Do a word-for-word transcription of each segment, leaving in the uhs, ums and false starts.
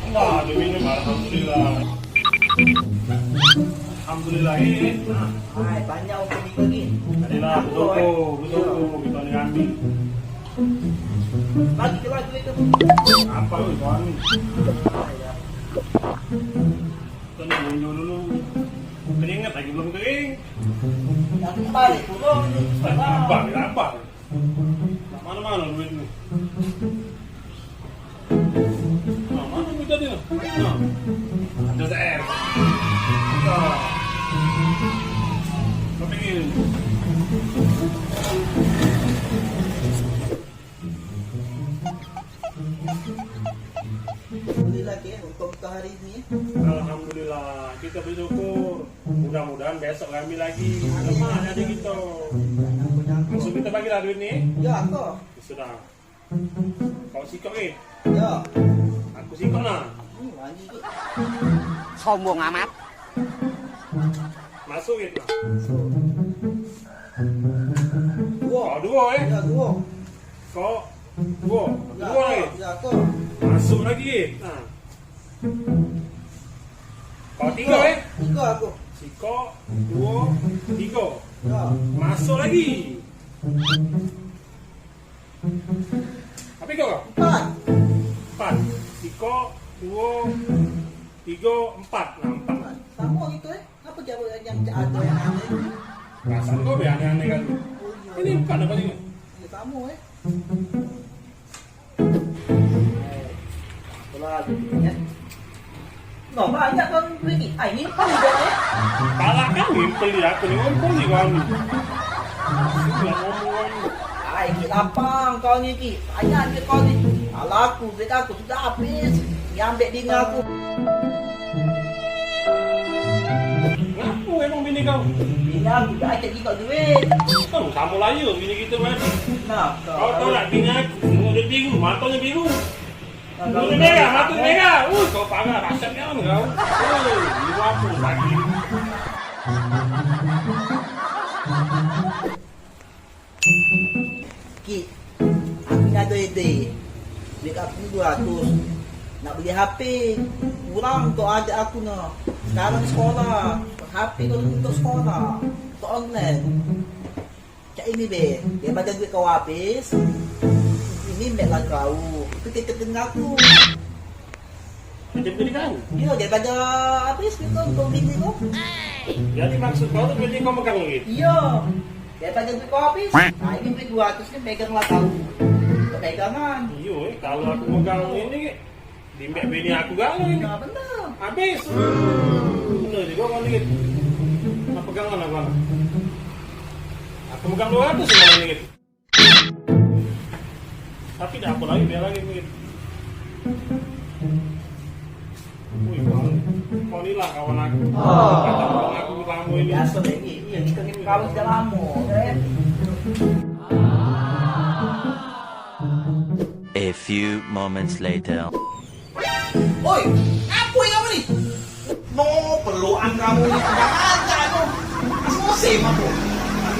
Nah, diminum, alhamdulillah. Alhamdulillah, eh. Nah. Hai, banyak uang bagi. Adalah, betul, betul, kita ni kami. Lagi ke lagi itu. Apa lu, kami? Kita ni dulu. Keringat lagi belum kering. Yang kemarin, belum. Apa, apa? Nak mano-mano duit ni. Nah, mano duit tadi tu? Nah. Ada T M. Nah. Kau pengen. Alhamdulillah, Ki, untuk kita hari ini. Alhamdulillah, kita bersyukur. Mudah-mudahan besok kami lagi. Amin. Lemak jadi kita. Langsung kita bagilah duit ni. Ya, aku. Sudah. Kau sikok, Ki? Ya. Aku sikok, nah. Hmm, lagi, Ki. Sombong amat. Masuk, Ki, nah. Masuk. Dua. Oh, dua, eh? Ya, dua. Kok dua? Ya, dua lagi. Ya, aku. Masuk lagi. Nah. Kok tiga, eh? Tiga aku. Sikok, dua, tiga. Ya. Masuk lagi. Apa kau? Empat. Empat. Sikok, dua, tiga, empat. Nah, empat. Sama gitu, eh. Apa jawab yang ada yang aneh? Perasaan kau be aneh-aneh kan? Oh, iya. Ini empat apa ni? Iya, sama, eh. Itulah, gitu, ya. Nah, banyak kau beli. Ai, ni pun dia, eh. Pala kau ni beli aku ni, ngumpul ni kau ni. Sudah ngomong. Ai, Ki, lapang kau ni, Ki. Banyak duit kau ni. Kalau aku, duit aku sudah habis. Diambek bini aku. Ngapo emang bini kau? Bini aku dak cak kito duit. Kau samo layu bini kito berarti. Nah, kau tahu dak bini aku? Semua dia biru, matonyo biru. Nah, mulutnyo merah, matonyo merah. Uh, kau parah, dahsyat nian kau. Uh, ini apa lagi? Ki, aku ni ado ide. Duit aku dua ratus. Nak beli H P. Kurang tu ajak aku no. Sekarang sekolah. H P tu untuk sekolah. Untuk online. Cak ini be. Daripada duit kau habis. Ini mek lah kau. Itu titip dengan aku. Macam tu dikau? Iyo, daripada habis gitu untuk bini tu. Jadi maksud kau tu berarti kau megang duit? Iyo. Daripada duit kau habis. Nah, ini duit dua ratus ni pegang lah kau. Kau pegangan. Iyo, eh, kalau aku megang ini, dimbek bini aku galo ini. Nah, bener. Habis. Bener juga kau ni. Nak pegangan aku, anak. Aku megang dua ratus ni. Tapi dah apa lagi, biar lagi duit. Wih, kau, kau ni lah kawan aku. Oh. Kata kawan aku lama ini. Biasa lagi. Iya, kita ni kawan sudah lama, kan? A few moments later. Oi, ngapo yang kamu ni? No, pelukan kamu ni kurang ajar tu. Masih musim aku.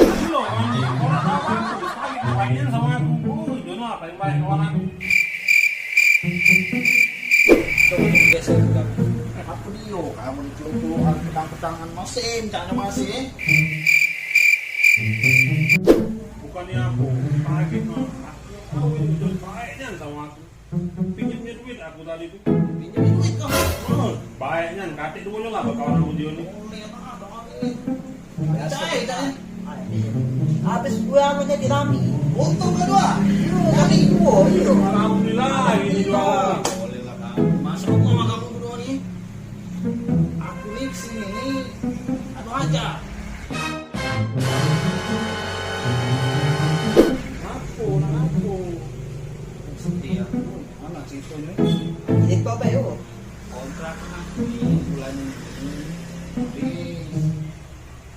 Belum, anjing. Kau nak tahu aku? Pagi kau main sama aku. Oh, Jono paling baik kawan aku. Coba tu biasa juga. Apa dia? Kamu ni cukup petang-petangan musim, caknya masih. Bukannya aku, pagi no. Aku tahu ini Jono baiknya sama aku. Pinjamnyo duit aku tadi tu. Pinjamnyo duit kau? Hmm, baik nian, katik dulu lah bekawan samo dio ni. Boleh lah, abang ni. Percaya dak, eh? Habis dua apo jadi rami. Untung kedua. Iyo, rami duo, iyo. Alhamdulillah, ini dua. Boleh lah, Kak. Masya Allah lah kamu berdua ni. Aku ni kesini ni, anu aja. Ngapo, nak ngapo? Sedih aku. Mano ceritonyo? Cerito apo yo? Kontrakan aku ni bulan ini habis.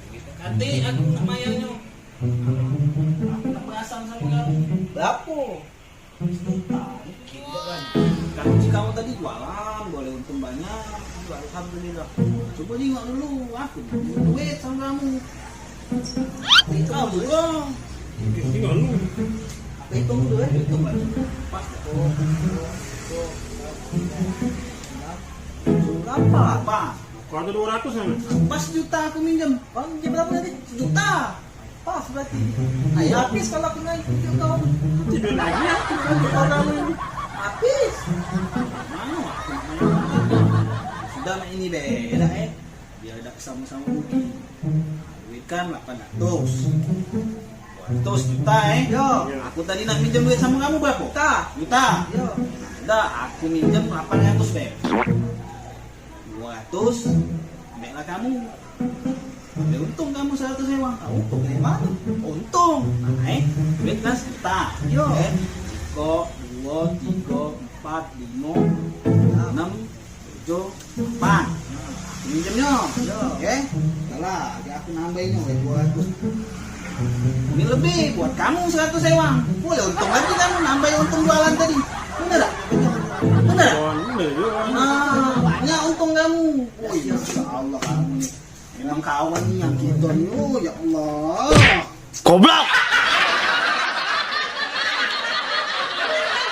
Duit katik aku nak bayarnyo. Aku nak perasan samo kamu. Berapo? Sejuta, dikit je kan. Kan kunci kamu tadi jualan, boleh untung banyak. Alhamdulillah. Coba jingok dulu, aku nak minjem duit samo kamu. Hitung dulu. Hitung dulu. Apa hitung dulu, eh? Hitung lagi. Pas dah. Atau dua ratus kan? Pas juta aku minjem. Kau minjem berapa tadi? Sejuta. Pas berarti. Ayo habis kalau aku naik video kau. Tidur lagi ya. Tidur lagi. Habis. Mana aku nak main? Sudah main ini beda eh. Biar dak sama-sama rugi. Duit kan lapan ratus. Dua ratus juta eh. Yo. Aku tadi nak minjem duit sama kamu berapa? Juta. Juta. Yo. Dah, aku minjem lapan ratus be. Dua ratus, ambil lah kamu. Ambil untung kamu seratus ewang. Ah, untung dari mana? Untung. Nah, eh, duit kan sejuta. Yo. Eh, siko, duo, tigo, empat, limo, enam, tujuh, empat. Nah, minjemnyo. Yo. Oke. Salah, aku nambahin dua ratus. Ini lebih buat kamu seratus ewang. Boleh untung lagi kamu nambah untung jualan tadi. Bener dak? Bener dak? Nah, banyak untung kamu. Oh, insya Allah kamu nih. Memang kawan nih yang kita nih. Oh, ya Allah. Goblok.